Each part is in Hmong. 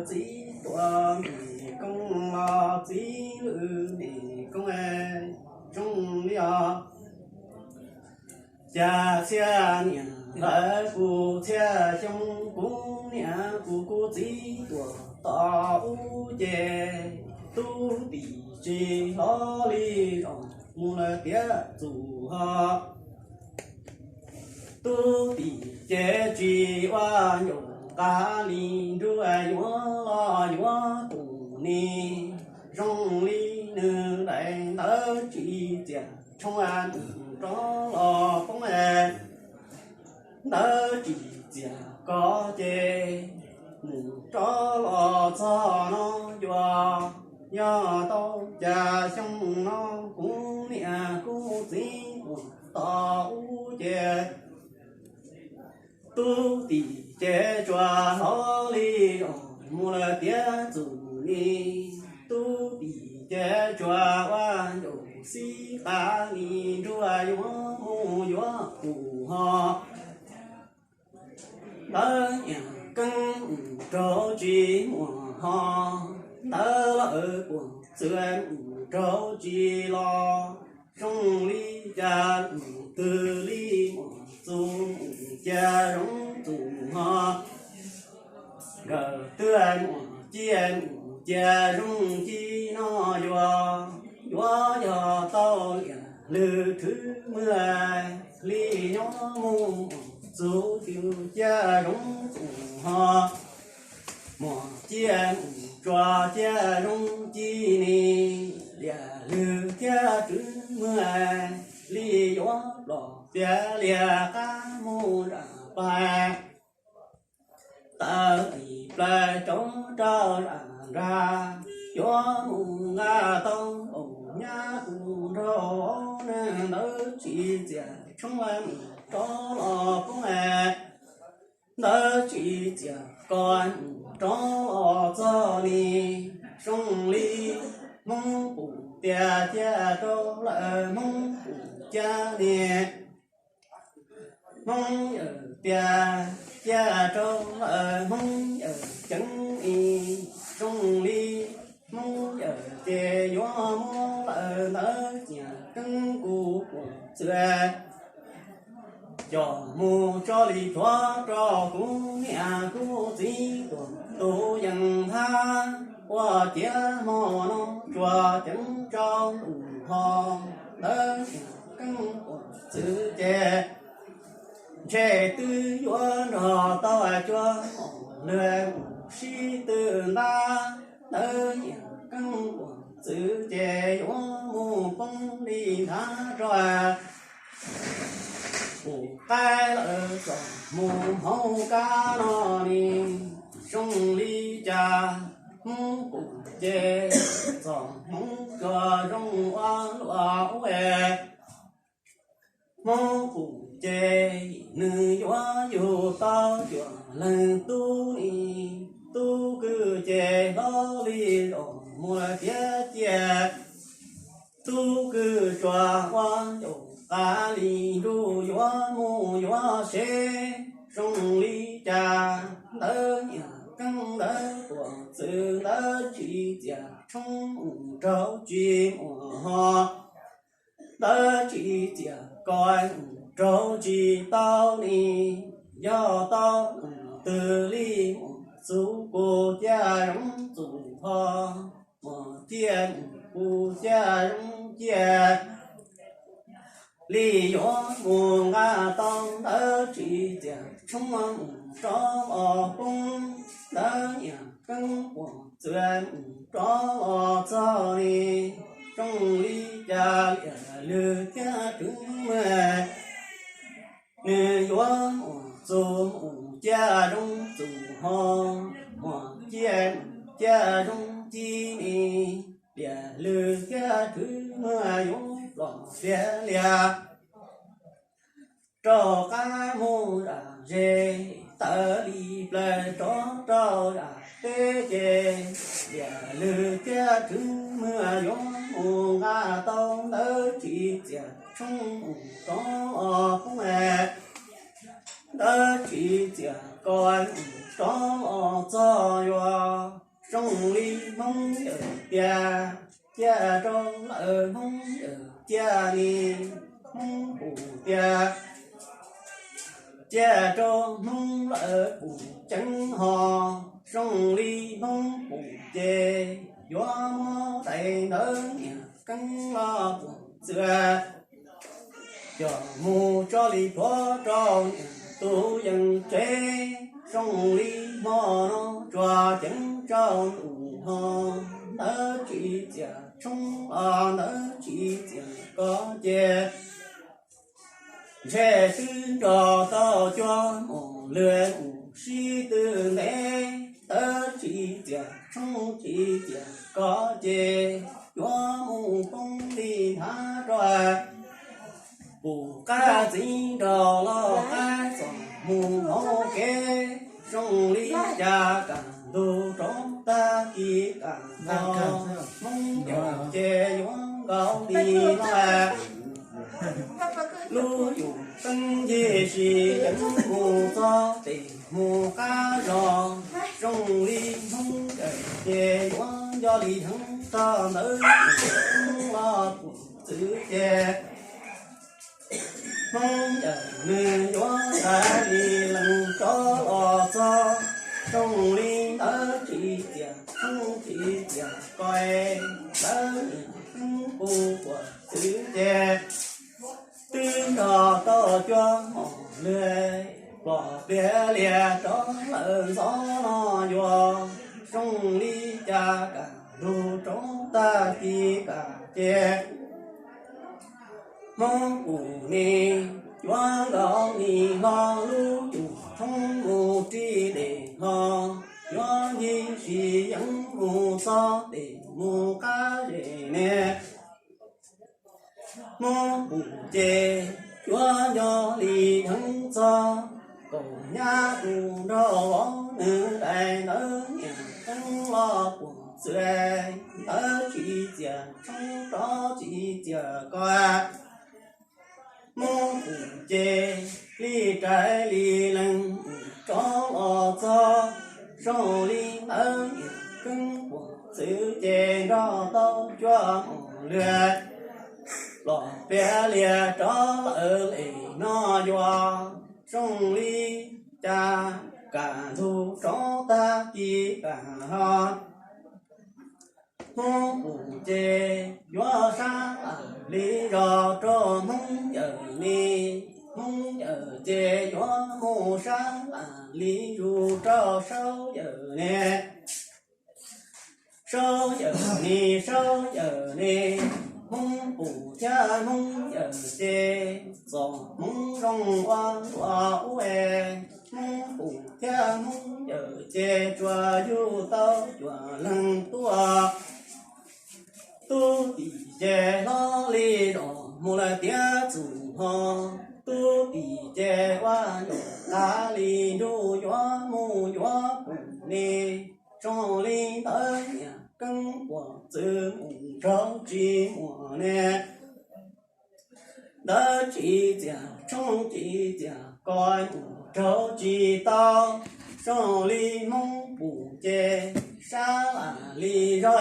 txiv tuam, niam koob los txiv lwm niam koob zoo li os. Cas txhia niam hlawv kuv txhia xyoo, kuv niam kuv kuv txiv tuam tom ub ces tub tim tsis hlob li os, mus lawm tiav txum ho. Tub tim ces tsis ua ncaum qab li nruab yuav los yuav tus ni, zoo li nws daim ntawv tsis txias tshoob mus rov los poob, ntawv tsis txias kov ces mus rov los txog no yuav yog tau cas xyoo no kuv niam kuv txiv tuam tom ub ces tub tim ces tsuas hlob li os, mus lawm tiav txum ni. Tub tim ces tsuas ua ncaum xib qab li nruab yuav mus yuav tus ho. Ntawv nyiam keeb mus raug tsis muaj ho, ntawv lawm puas txwv mus raug tsis los, zoo li cas mus twg li muaj txuj mus cia zoo txum ho. Nkawd twb muaj cia mus cia zoo ci no yuav, yuav yog tau liam lwg thwv muag li nyob mus muaj txuj twg cia zoo txum ho. Muaj cia mus tsuas cia zoo ci ni, liam lwg thiab thwv muag li yuav plos piav lias qab mus zam pais. Taws ib plaws rau rau zam nrag, yuav mus nqa tau tus nyab tus nraug, neeg ntawd tsis txias tshoob mus rov los poob, ntawd tsis txias kov mus rov los txog li, zoo li Hmoob pum tiag thiaj rau lawm Hmoob pum cab ni. Hmoob yawm tiag thiaj rau lawm Hmoob yawm ceev li, zoo li Hmoob yawm ces yuav muab lawm ntawv nyiam keeb kuv puas txwv. Coj mus tso li thuav rau kuv niam kuv txiv tuam tus yees thab, ua ciav hmo no tsuas ceev rau lus ho, ntawv nyiam keeb puas txwv ces ntshe twb yuav nrog tau cuag lwg mus sib tw ntab, ntawv nyiam keeb puas txwv ces yuav mus poob li nthav rau tus qaib lawm txom hmoov hauv kab no ni, zoo li cas Hmoob pum ces txom hmoov tsuas zoo ua luaj ub. Hmoob pum ces nws yuav yug tau cuag leej tub ni, tub kwj ces hlob li los mus lawm tiav ciaj. Tub kwj tsuas ua ncaum qab li nruj yuav mus yuav sev, zoo li cas ntawv nyiam keeb ntawv puas txwv ntawv tsis txias tshoob mus raug tsis muaj ho. Ntawv tsis txias kov mus raug tsis tau ni, yog tau mus twg li muaj txuj kuv cia zoo txum ho, muaj cia mus kuv cia zoo cia. Li yuav mus nqa tau ntawv tsis txias tshoob mus rov los poob, ntawv nyiam keeb puas txwv mus rov los txog li, zoo li cas liam lwg thiab thwv muag. Nws yuav muaj txuj mus cia zoo txum ho, muaj cia mus cia zoo ci ni, liam lwg thiab thwv muag yuav plos piav lias rau qab mus zam ze, taws li plaws rov rau zam teb ces liam lwg thiab thwv muag yuav mus nqa tau ntawv tsis txias tshoob mus rov los poob. Ntawd tsis txias ko mus rov los txog yuav zoo li Hmoob Yawm tias, cia rau lawm Hmoob Yawm cia li Hmoob Pum tias, cia rau Hmoob lawm Pum ceev ho, zoo li Hmoob Pum ces yuav muab tais ntawd niam Keeb los Pum txwv coj mus tso li pluav rau niam tus yees tsev, zoo li hmo no tsuas ceev rau ntuj ho, ntawd tsis txias tshoob los ntawd tsis txias ko ces ntshe twb nrog tau cua mos lwg mus sib tw ntev, ntawd tsis txias tshoob tsis txias ko ces yuav mus poob li hnab rau Pum qab txiv nrog los qab txom mus hauv kev, zoo li cas kam ntug rov tag kis kam ho, Hmoob Yawm ces yuav nkaus li no lub yus teeb ncig si yeej mus txog tes mus qab zos, zoo li Hmoob Yawm ces yuav nco li heev txog ntawd los Pum txwv ces Hmoob Yawm nws yuav tais li lees rov los txog, zoo li ntawd tsis txias tshoob tsis txias ko, ntawd niam Keeb Pum Pum txwv ces twb nrog tau cua mos lwg, pom pliag lias rov lawm ntxov no yuav zoo li cas kam ntug rov tag kis kam ces Hmoob Pum nis yuav nkaus nis hlo lub yus tshoob mus ris dej hlo, yuav ncig si yeej mus txog tes mus qab zes ne. Hmoob Pum ces yuav nco li heev txog, kaum nyab tus nraug vauv nws tais ntawd niam Keeb los Pum txwv, ntawd tsis txias tshoob rov tsis txias ko. Hmoob Pum ces li rais li lees rov los txog, zoo li ntawd niam Keeb Pum txwv ces nrog tau cua mos lwg pom pliag lias rov lawm lim no yuav zoo li cas kam ntug rov tag kis kam ho. Hmoob Pum ces yuav sab lam li zos rau Hmoob Yawm ne, Hmoob Yawm ces yuav mus sab lam li zus rau Saub Yawm ne. Saub Yawm ne, Saub Yawm ne, Hmoob Pum thiab Hmoob Yawm ces txom hmoov zoo ua luaj ub es, Hmoob Pum thiab Hmoob Yawm ces tsuas yug tau cuaj leeg tuaj. Tub Tim ces hlob li zos mus lawm tiav txum ho, Tub Tim ces ua yog tav li nruj yuav mus yuav Pum ne, zoo li ntawd niam Keeb Pum txwv mus raug tsis muaj ne. Ntawd tsis txias tshoob tsis txias ko mus raug tsis tau, zoo li Hmoob Pum ces sab lam li zog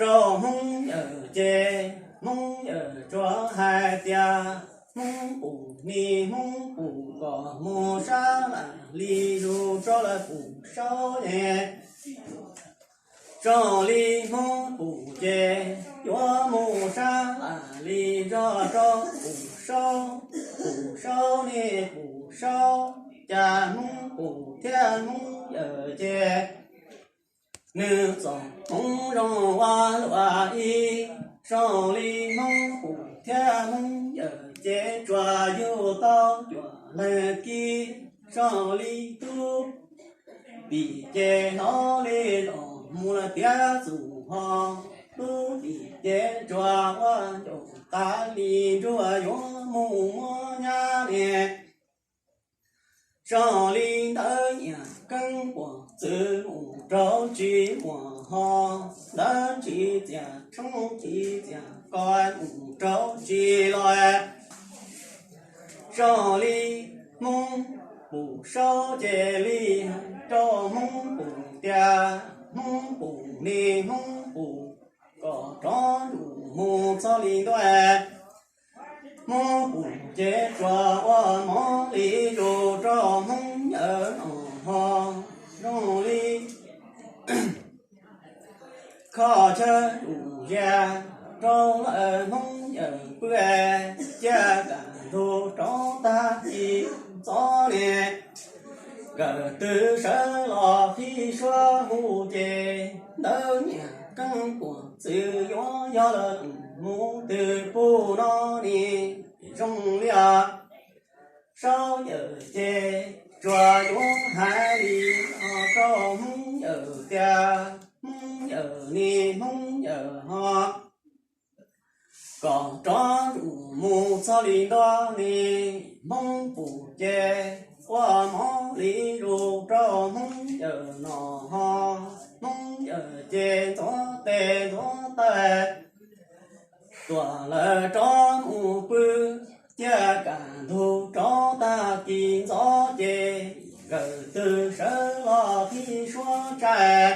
rau Hmoob Yawm ces Hmoob Yawm tsuas hais tias Hmoob Pum ne, Hmoob Pum kom mus sab lam li zus rau lawm Pum Saub ne. Zoo li Hmoob Pum ces yuav mus sab lam li zog rau Pum Saub, Pum Saub ne Pum Saub, cas Hmoob Pum thiab Hmoob Yawm ces nws txom hmoov zoo ua luaj ib, zoo li Hmoob Pum thiab Hmoob Yawm ces tsuas yug tau cuaj leeg kib, zoo li Tub Tim ces hnov li los mus lawm tiav txum ho, Tub Tim ces tsuas ua ncaus tav li nruj yuav mus muab nyab ne. Zoo li ntawd niam Keeb Pum txwv mus raug tsis muaj ho, ntawd tsis txias tshoob tsis txias ko mus raug tsis los. Zoo li Hmoob pum saub ces li rau Hmoob pum tias, Hmoob pum ni Hmoob pum, kom rov ntsuj mus txog li ntua. Hmoob pum ces tsuas ua mov li zus rau Hmoob Yawm no ho. Zoo li kho chaw zus zia rau lawm Hmoob Yawm pw, cia kam ntug rov tag kis ntxov ne. Nkawm twb sawv los qhib suab hu ces ntawd nyiam keeb puas txwv yuav yog lawm mus twg pug no ne. Zoo li os, saub yawm ces tsuas yuav hais li no rau Hmoob Yawm tias, Hmoob Yawm ni Hmoob Yawm ho, kom rov ntsuj mus txog li ntua ne. Hmoob pum ces ua mov li zus rau Hmoob Yawm no ho. Hmoob Yawm ces ntxuav tes ntxuav taw, tuam lawm rov mus pw, cia kam ntug rov tag kis ntxov ces nkawm twb sawv los qhib suab tsaig.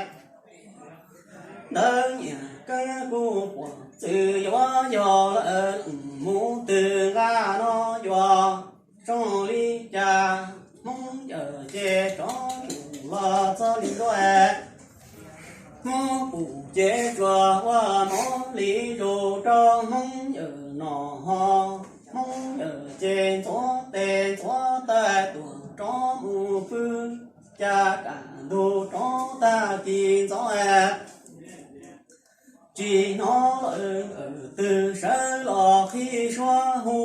Ntawd nyiam keeb kuj puas txwv yuav yog lawm mus twg nqa no yuav. Zoo li cas Hmoob Yawm ces rov mus los txog li ntua. Hmoob pum ces tsuas ua mov li zus rau Hmoob Yawm no ho. Hmoob Yawm ces ntxuav tes ntxuav taw tuam rov mus pw, cia kam ntug rov tag kis ntxov. Tsis hnov lawm nkawm twb sawv los qhib suab hu,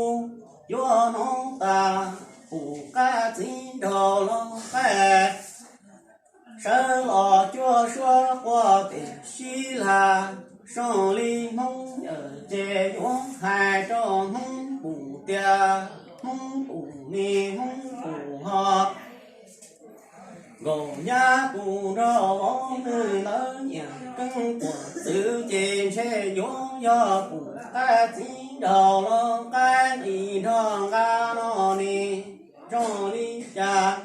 yuav hnub tas pum qab txiv nraug los qaib, sawv los cuab suab quaj tiam sib lag. Zoo li Hmoob Yawm ces yuav hais rau Hmoob pum tias, Hmoob pum ni Hmoob pum ho, nkaum nyab kuv nrog vauv nws ntawd nyiam keeb puas txwv ces ntshe yuav yog pum qab txiv nraug los qaib li nrog nqa no ne. Zoo li cas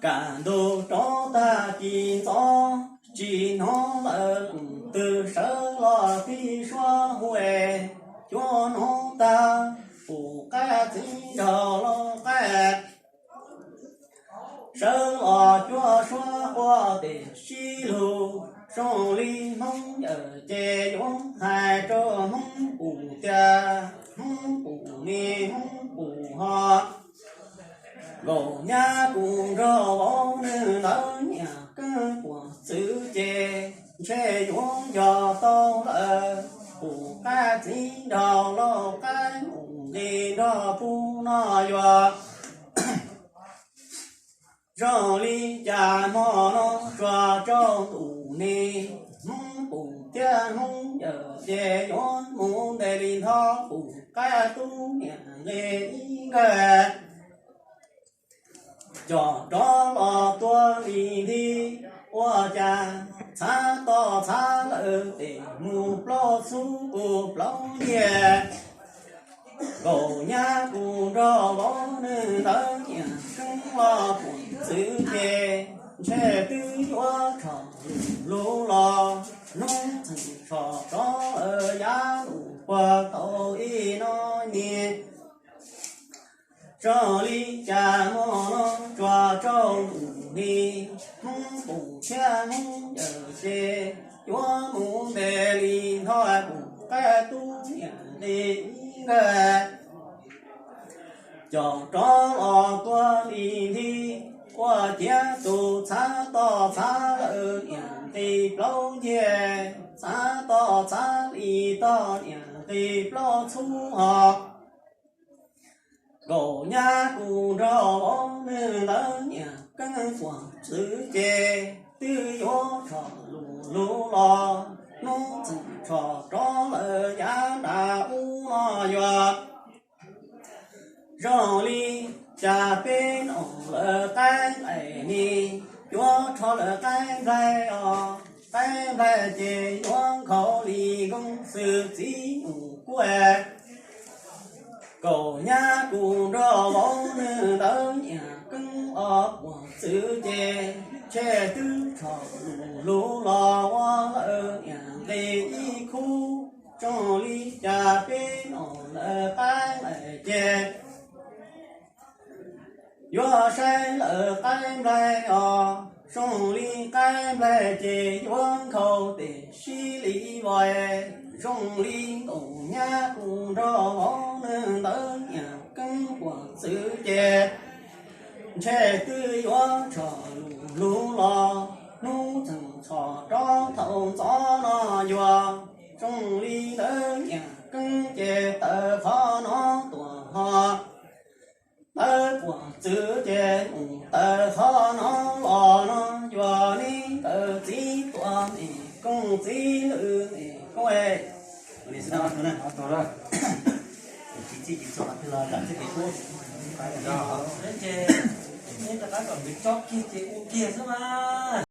kam ntug rov tag kis ntxov, tsis hnov lawm nkawm twb sawv los qhib suab hu, yuav hnub tas pum qab txiv nraug los qaib, sawv los cuab suab quaj tiam sib lug. Zoo li Hmoob Yawm ces yuav hais rau Hmoob pum tias, Hmoob pum ni Hmoob pum ho, nkaum nyab kuv nrog vauv nws ntawd nyiam keeb puas txwv ces ntshe yuav yog tau lawm, pum qab txiv nraug los qaib mus nqis nrog pug no yuav. Zoo li cas hmo no tsuas tsaus ntuj ne, Hmoob pum thiab Hmoob Yawm ces yuav mus ntes li ntho, pum qab tub niam nqis ib nkawg, coj rov los tua li nthi. Ua cas txhav toj txhav lawm tes mus plaub txhub kuj plaub ntiag. Nkaum nyab kuv nrog vauv nws ntawd nyiam keeb los pum txwv ces ntshe twb yuav tshom lus lus los, hnub txeem tshom rov lawm yav lus puag tau ib no niag. Zoo li cas hmo no tsuas tsaus ntuj ni, Hmoob pum thiab Hmoob Yawm ces yuav mus ntes li ntho, pum qab tub niam nqis ib nkawg, coj rov los tua li nthi. Ua ciav tus txhav toj txhav lawm niam nqis plaub ntiag, txhav toj txhav li toj niam nqis plaub txhub ho. Nkaum nyab kuv nrog vauv nws ntawd nyiam keeb puas txwv ces twb yuav tshom lus lus los, hnub txeem tshom rov lawm yav nram ub no yuav. Zoo li cas peb noj lawm qaib nqaij ni, yuav rho lawm qaib nplaig os. Qaib nplaig ces yuav nkhaus li nkauj xwm txiv nyuj kuaj. Kaum nyab kuj nrog vauv nws ntawd nyiam Keeb, ob puas txwv ces ntshe twb tshom lus lug los ua lawm nyiam nqi ib khub. Zoo li cas peb noj lawm qaib nplaim ces yuav saib lawm qaib nplaim os. Zoo li qaib nplaim ces yuav nkhaus tes sib li vais. Zoo li nkaus nyab kuj nrog vauv nws ntawd nyiam Keeb puas txwv ces ntshe twb yuav tshom lus lug los hnub txeem txhom rov thaum ntxov no yuav. Zoo li ntawd nyiam Keeb ces tawm qhov no tuaj ho, tawb puas txwv ces mus tawm qhov no los no yuav. Neb nkawd txiv tuaj neb kooj, txiv lwm neb kooj es txiv txij tsis txog qhov twg los lam txij kev ua. Ces neb rov qab kom nkawd cob kiag ces ua kiag xwb mas.